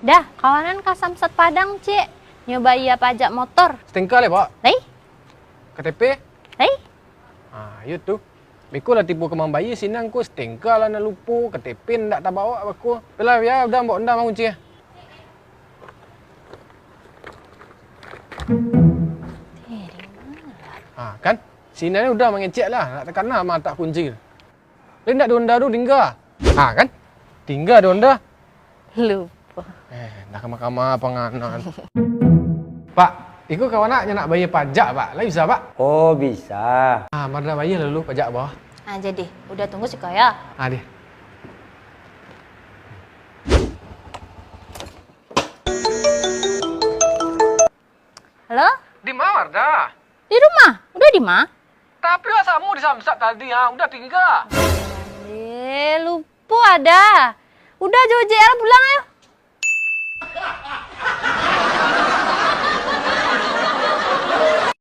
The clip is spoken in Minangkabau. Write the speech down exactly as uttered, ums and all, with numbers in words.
Dah, kawanan ka Samsat Padang, cek. Nyo bayia pajak motor. Stengka lai, Pak? Lai? K T P? Lai? Ah, iyo tu. Beko lah tibo ka mambayia, sinan ko stengka lah nak lupo, K T P ndak tabao beko. Apolah, yo, udah, Mbok, ndak makunci. Ah, kan? Sinan udah mangecek lah, ndak takana matak kunci. Lai ndak di onda tu tingga? Ha, kan? Tingga di onda. Lupo. Eh, dah kama-kama panganan. Pak, iko kawan nak, nyo nak bayia pajak, Pak. Lai bisa, Pak? Oh, bisa. Ah, mari dah bayia lalu pajak bawah. Ah, jadi. Udah tunggu siko yo. Ah, deh. Halo? Di ma, Wardah? Di rumah. Udah di ma? Tapi lah samo di Samsat tadi, ha, udah tingga. Eh, lupo Ada. Udah jo, J L pulang yo.